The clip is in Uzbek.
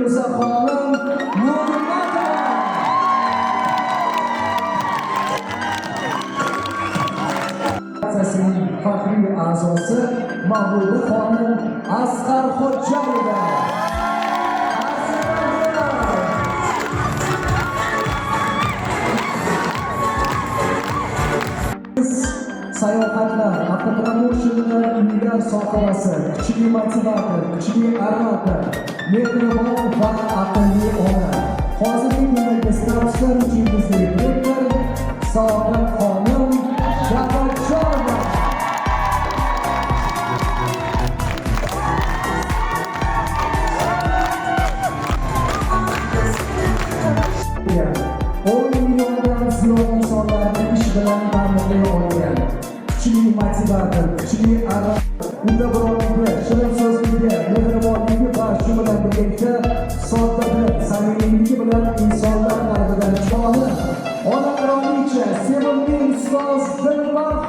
Feruzaxonim Nurmatova. Assotsiatsiyasining faxriy a'zosi Mavluda xonim Asqarxo'jayeva. Asqarxo'jayev. Sayohatlar, avtopromotionlar, uylar sohibasi, kuchli motivator, kuchli orator, mehribon va aqlli ona. Hozirgi kundagi statuslar uchun yulduzli direktor Saodat xonim Davlatjonova. 10 milliondan ziyod insonlarni ish bilan ta'minlay olgan kuchli motivator, kuchli uddaburonligi, shirin so'zligi, mehribonligi va shu bilan birgalikda soddadil, samimiyligi bilan insonlar qalbidan joni ona qirolicha, sevimli ustoz Dilbar.